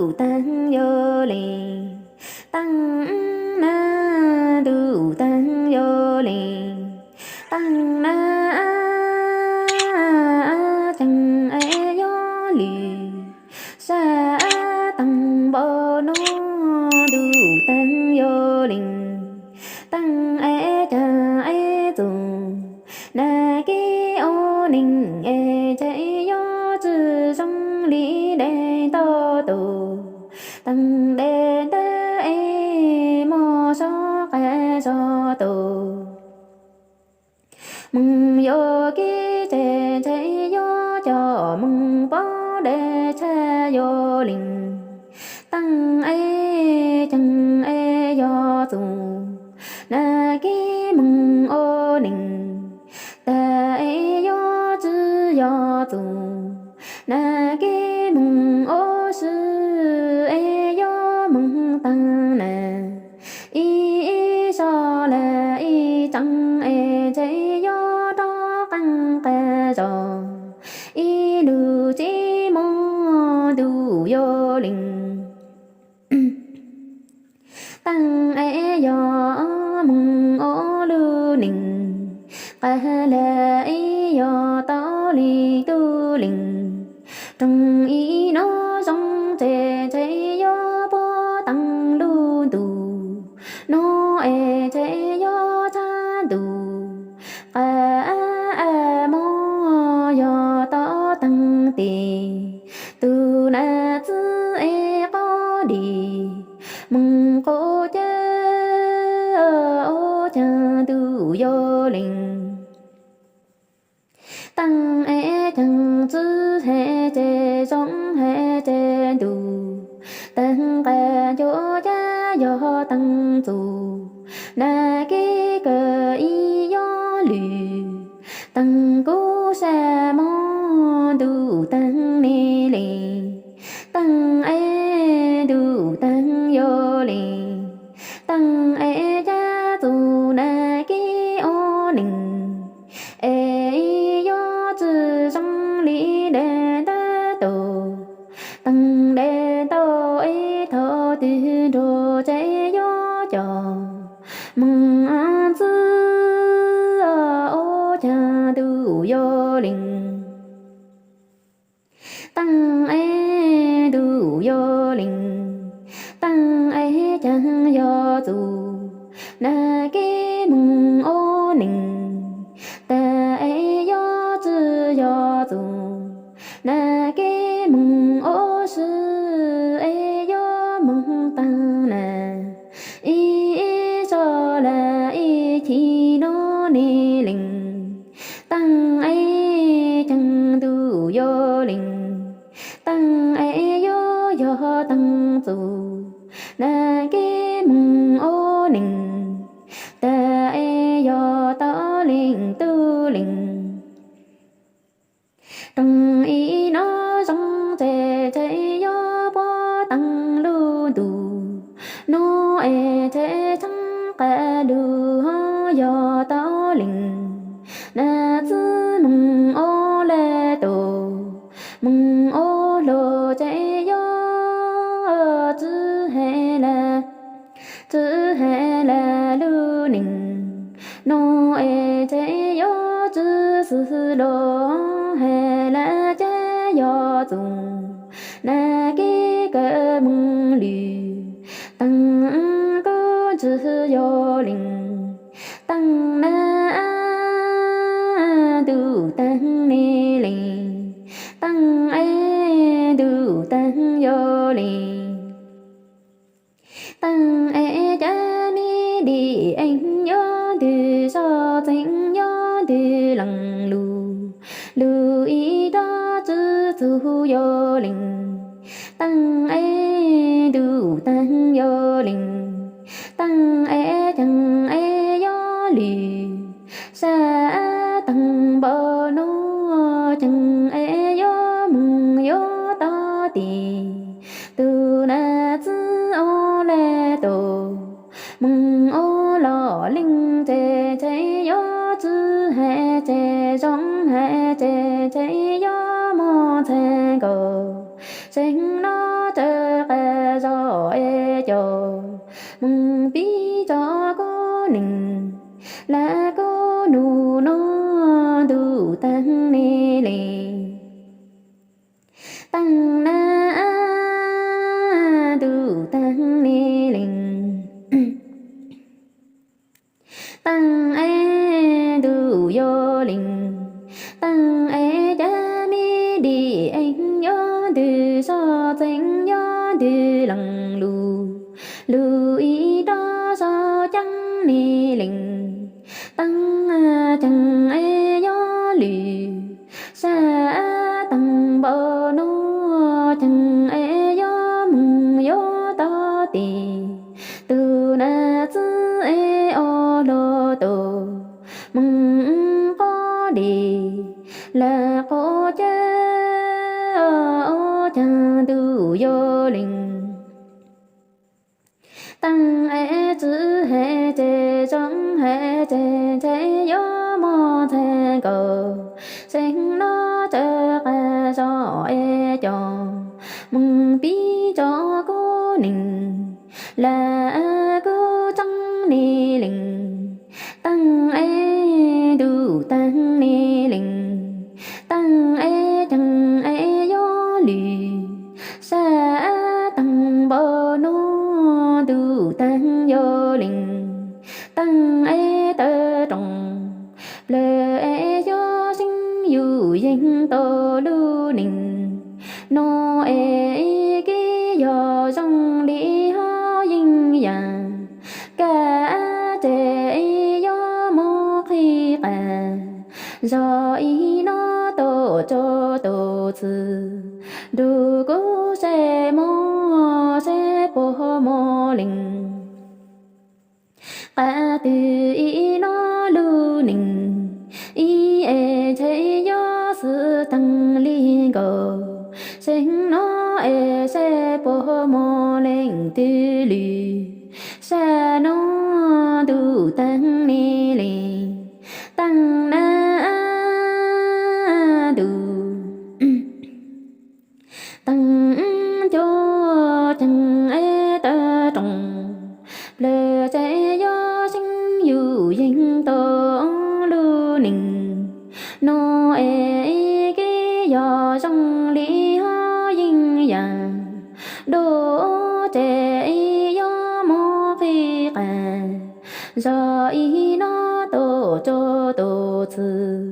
Ntuj teeg yog lees, teej na, ntuj teeg yog lees, teej na, ceeb es yog lwm sab teej npau nuj. Ntuj teeg yog lees, teej es ceeb es txuj, nag kib ua neeg es tseem yog tsi zoo li dej tau tus, teej dej ntawd es muaj soj qab soj tus. Moog yuav kib tsev tseem yuav coj moog pov dej tshaj yog lees, teej es ceeb es yog txuj, nag kib moog ua neeg, tag es yog tsi yog txuj, nag kib moog ua si es yog moog taag na. Ib, ib zog lawm ib tseeb es tseem yuav rov qeej qab zog, ib lug tsi moog ntuj yog lees, teej es yog moog ua lub neej, qab lawm es yog tau lees tug lees, roog ib nub zoo tsev tseem yuav puag taag lub ntuj, nub es tseem yuav tshaj ntuj, qab muaj yog tau taag tes, tug nab txwv es qub dim, moog qub cawv ua caag ntuj yog lees, teej es ceeb tsi has tseem zoo has tseem ntuj, teej qab ncuav cab yog teej txuj, nag kib kawg ib yog lwm, teej kuv sab moog ntuj teeg ne lees, teej es ntuj teeg yog lees, teej es cab txuj nag kib ua neeg, es yog tsi zoo li dej ntawd tau, teej dej ntawd es thaum twg nrug tseem yuav coj moog ntxwv ua caag ntuj yog lees, teej es ntuj yog lees, teej es caag yog txuj, nag kib moog ua neeg, tag es yog tsi yog txuj, nag kib moog ua si es yog moog taag na. Ib, ib zog lawm ib chim nuav ne lees, teej es ceeb ntuj yog lees, teej es yuav yog teej txuj, nag kib moog ua neeg, tag es yog tau lees tug lees, roog ib nub zoo tsev tseem yuav puag taag lub ntuj, nub es tseem tsheej qab lug yog tau lees, nab txwv moog ua lawm tau, moog ua hluas tseem yuav tsi has lawm, tsi has lawm lub neej, nub es tseem yuav tsi xwb lug has lawm cab yog txuj, nag kib kawg moog lwm, teej kuv tsi yog lees, teej na, ntuj teeg ne lees, teej es ntuj teeg yog lees, teej es cab ne dim, eeg yuav ntws zog txeeb yuav ntws leej lug, lug ib rab tsi txug yog lees, teej es ntuj teeg yog lees, teej es ceeb es yog lwm sab teej npau nuav, ceeb es yuav moog yuav tau tes, tug nab txwv ua lawm tau, moog ua lug leej tsev tseem yuav tsi has tseem zoo has tseem tseem yuav muaj txhaj nkaus, tseeb nuav tsa qab Teej na, ntuj teeg ni lees. Teej es ntuj yuav lees. Teej es cov me dim ees yuav ntws soj txeeg yuav ntws lees lus. Lus ib rov soj ceeb ni lees. Teej ceeb es yuav lwm. Sab teeg npau nub ceeb es yuav moog yuav tau tes. Tus nam txwv es ua luag tus moog qob deg lawm qaum cawv, ua caag ntuj yuav lees. Teej es txwv hais ces zoo hais ces ntshe yuav muaj ntxhais nkaus. Seev no tsawv qab zog es coj moog pib tso kuv neeg lawm kuv tseeb ni lees. Teej es ntuj teeg ni lees. Teej es ceeb es yuav lwm. Sab teeg npau nub ntuj teeg yuav lees. Teej es taw roos plawg es yuav seev yus yeeg tau lub neej. Nuav es ib kis yog zoo li hov yeej yam, kab ces yuav muab qhib qas zog ib nub tau tsau tau txwv. Nrug kuv saib mob saib puag mob lees. Qab twg ib nub lub neej ib es ntshe yuav xwm teeg li nkaus. Seev no es saib puag mob lees twg lwm. Sab no ntuj teeg ni lees. Teej na, ntuj teeg cuag ceeb es taw roos plawg ces yuav seev yus yeeg tau lub neej. Nuav es ib kis yog zoo li hov yeej yam, dua ces yuav muab qhib qas zog ib nub tau tsau tau txwv.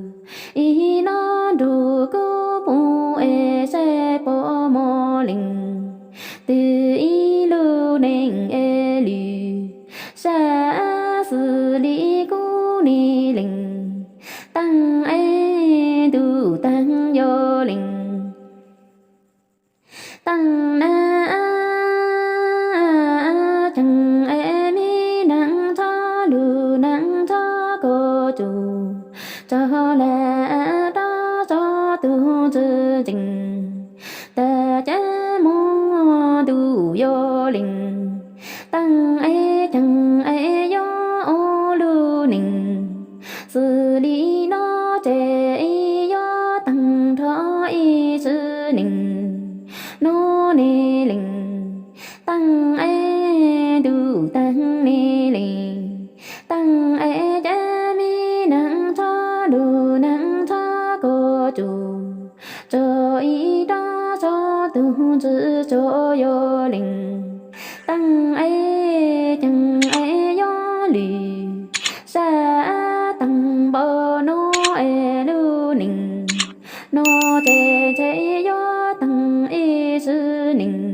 Ib nub nrug kuv pum es saib puag mob lees twg ib lub neej es lwm. Sab xws li kuv ni lees. Teej es ntuj teeg yuav lees. Teej na, ceeb es me neeg txhob lug neeg txhob kov tsum, txog lam rov txog tug ntxwg ntsees, tag caj muag ntuj yuav lees. Teej es ceeb es yuav ua lub neej xws li no ces yuav teeg nrho ib tsi neej. Nuav ni lees, teej es ntuj teeg ni lees. Teej es caj me neeg txhob lug neeg txhob kov tsum, tso ib rov tso tug ntxwg tso yuav lees. Teej es ceeb es yuav lwm, sab teeg npau nub es lub neej, nuav ces ntshe yuav teeg ib tsi neej.